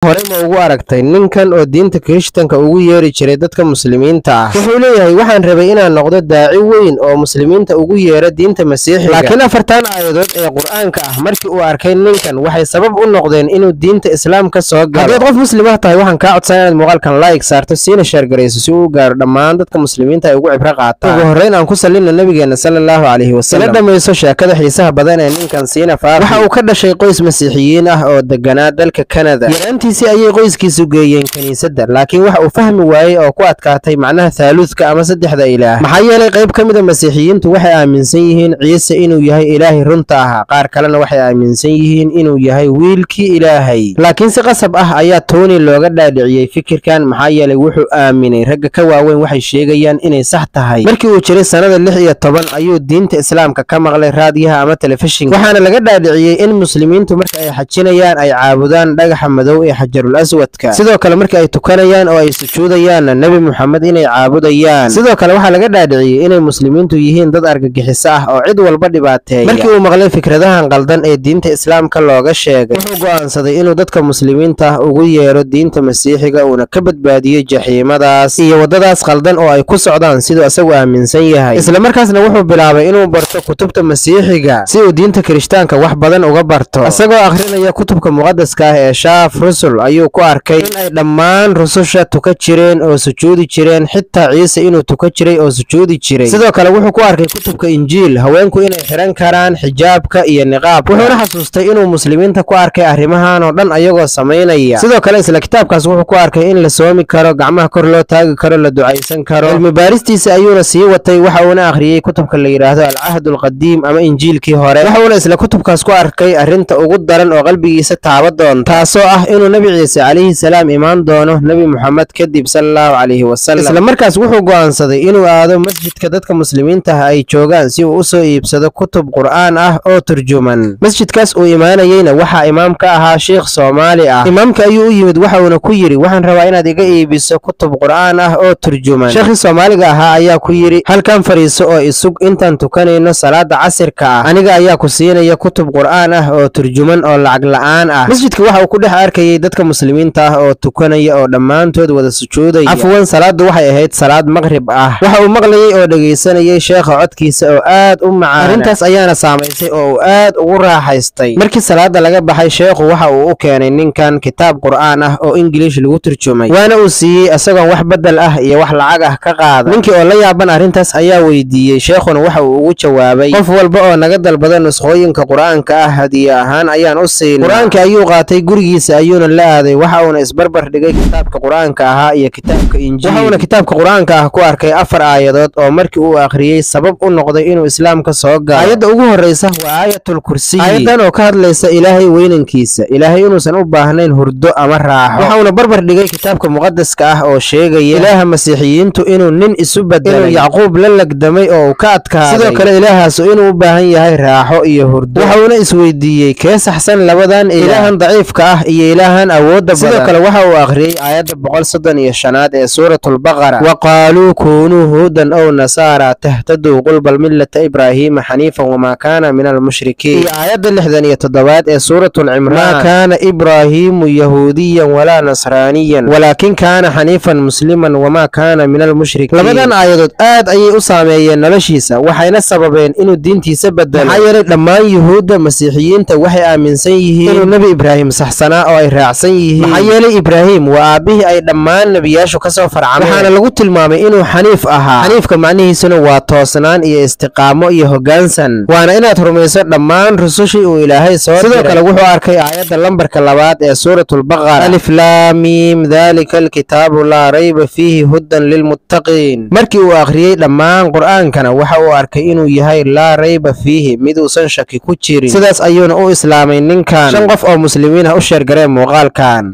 Hore ma ugu aragtay ninkan oo diinta Kirishtanka ugu yeeri jiray dadka muslimiinta ah? Wuxuu leeyahay, waxaan rabay inaan noqdo daaci weyn oo muslimiinta ugu yeera diinta Masiixiga. Laakiin afartan aayadood ee Qur'aanka ah markii uu arkay ninkan waxay sabab u noqdeen inuu diinta Islaamka soo galo. Haddaad qof muslim ah tahay, waxaan kaa codsanaa inaad muuqaalkan like saarto, siina share garayso si uu u gaaro dhammaan dadka muslimiinta ay ugu cibro qaataan. Ugu horreyn aan ku salino nabigeena sala Allahu calayhi wasalam. Ila dhamayso sheekada xiisaha badan ee ninkan Siina Faafi. Waxa uu ka dhashay qoys Masiixiyiin ah oo deganaa dalka Canada. Yaraantiisii ayay qoyskiisu geeyeen kiniisadda, laakiin waxa uu fahmi waayey oo ku adkaatay macnaha thaaluudka ama saddexda ilaah. Maxaa yeelay, qayb ka mid a Masiixiyiintu waxay aaminsan yihiin Ciise inuu yahay Ilaahay runta ahaa, qaar kalena waxay aaminsan yihiin inuu yahay wiilkii Ilaahay. Laakiin si qasab ah ayaa Tony looga dhaadhiciyey fikirkan, maxaa yeelay wuxuu aaminay ragga ka waaweyn waxay sheegayaan inay sax tahay. Markii uu jiray sannada 16 ayuu diinta Islaamka ka maqlay raadiyaha ama telefishinka, waxaana laga dhaadhiciyey in muslimiintu marka ay xajinayaan ay caabudaan dhagaxa madow ee Xajarul Aswadka, sidoo kale marka ay tukanayaan oo ay sujuudayaanna Nebi Muxamed inay caabudayaan. Sidoo kale waxaa laga dhaadhiciyey inay muslimiintu yihiin dad argagixiso ah oo cid walba dhibaateeya. Markii uu maqlay fikradahan qaldan ee diinta Islaamka looga sheegay, wuxuu go'aansaday inuu dadka muslimiinta ah ugu yeero diinta Masiixiga, uuna ka badbaadiyo jaxiimadaas iyo waddadaas qaldan oo ay ku socdaan siduu isagu aaminsan yahay. Isla markaasna wuxuu bilaabay inuu barto kutubta Masiixiga si uu diinta Kirishtaanka wax badan uga barto. Isagoo akhrinaya kutubka muqadaska ah ee Shaaf Rusul ayuu ku arkay in ay dhammaan rususha tuka jireen oo sujuudi jireen, xitaa Ciise inuu tuka jiray oo sujuudi jiray. Sidoo kale wuxuu ku arkay kutubka Injiil haweenku inay xiran karaan xijaabka iyo niqaabka, wuxuuna xasuustay inuu muslimiinta ku arkay arrimahan oo dhan ayagoo samaynaya. Sidoo kale isla kitaabkaas wuxuu ku arkay in la soomi karo, gacmaha kor loo taagi karo, la ducaysan karo. Cilmi baaristiisa ayuuna sii watay, waxa uuna akhriyey kutubka la yidhaahdo Alcahd Alqadiim ama Injiilkii hore. Waxa uuna isla kutubkaas ku arkay arrinta ugu daran oo qalbigiisa taaba doonta, taasoo ah inuu Nebi Ciise calayhi salaam imaan doono Nebi Muxamed kadib sala Allahu calayhi wasalam. Isla markaas wuxuu go'aansaday inuu aado masjidka dadka muslimiinta ah ay joogaan si uu u soo iibsado kutub Qur'aan ah oo turjuman. Masjidkaas uu imaanayeyna waxaa imaam ka ahaa sheikh Soomaali ah. Imaamka ayuu u yimid, waxa uuna ku yidhi, waxaan rabaa inaad iga iibiso kutub Qur'aan ah oo turjuman. Sheekhii Soomaaliga ahaa ayaa ku yidhi, halkan fadhiiso oo isug intaan tukanayno salaada casirka ah, aniga ayaa ku siinaya kutub Qur'aan ah oo turjuman oo lacag la'aan ah. Masjidka waxa uu ku dhex arkayay dadka muslimiinta ah oo tukanaya oo dhammaantood wada sujuudaya. Cafwan, salaadu waxay ahayd salaad maqrib ah. Waxa uu maqlayay oo dhegaysanayay sheekha codkiisa oo aad u macaan. Arrintaas ayaana saamaysay oo uu aad ugu raaxaystay. Markii salaada laga baxay, sheekhu waxa uu u keenay ninkan kitaab Qur'aan ah oo Ingiliish lagu turjumay, waana uu siiyey isagoon wax bedel ah iyo wax lacag ah ka qaada. Ninkii oo la yaaban arrintaas ayaa weydiiyey, sheekhuna waxa uu ugu jawaabay, qof walba oo naga dalbada nuskhooyinka Qur'aanka ah hadiye ahaan ayaan u siinaa. Qur'aanka ayuu qaatay, gurigiisa ayuuna la aaday. Waxa uuna isbarbar dhigay kitaabka Qur'aanka ahaa iyo kitaabka Injiil. Waxa uuna kitaabka Qur'aanka ah ku arkay afar aayadood oo markii uu akhriyey sabab u noqday inuu Islaamka soo galo. Aayadda ugu horreysa waa Aayatul Kursiy, aayadan oo ka hadlaysa Ilaahay weynankiisa, Ilaahay inuusan u baahnayn hurdo ama raaxo. Waxa uuna barbar dhigay kitaabka muqadaska ah oo sheegaya Ilaaha Masiixiyiintu inuu nin isu bedelay, inuu Yacquub la lagdamay oo uu ka adkaaday, sidoo kale Ilaahaasu inuu u baahan yahay raaxo iyo hurdo. Waxa uuna isweydiiyey, kee saxsan labadan ilaah, ilaahan daciifka ah iyo ilaahan awoodda badan? Sidoo kale waxa uu akhriyey aayadda 135aad ee Suuratulbaqara, waqaaluu kuunuu huudan ow nasaara tahtaduu qul bal millata Ibraahiima xaniifan wamaa kaana min almushrikiin, iyo aayadda 67aad ee Suuratulcimraan, maa kaana Ibraahiimu yahuudiyan walaa nasraaniyan walaakin kaana xaniifan musliman wamaa kaana min almushrikiin. Labadan aayadood aad ayay u saameeyeen noloshiisa, waxayna sababeen inuu diintiisa bedelo, maxaa yeelay dhammaan yuhuudda Masiixiyiinta waxay aaminsan yihiin inuu Nebi Ibraahim saxsanaa oo ay raacsan yihiin, maxaa yeelay Ibraahim waa aabbihii ay dhammaan nebiyaashu kasoo farcameen, waxaana lagu tilmaamay inuu xaniif ahaa. Xaniifka macnihiisuna waa toosnaan iyo istiqaamo iyo hoggaansan, waana inaad rumayso dhammaan rusushii uu Ilaahay soo diray. Sidoo kale wuxuu arkay aayadda lambarka 2aad ee Suuratulbaqara, alif laam miim dalika alkitaabu laa rayba fiihi hudan lilmuttaqiin. Markii uu akhriyey dhammaan Qur'aankana waxa uu arkay inuu yahay laa rayba fiihi, miduusan shaki ku jirin. Sidaas ayuuna u islaamay ninkan. Shan qof oo muslimiin ah u share gareen muuqaalkan.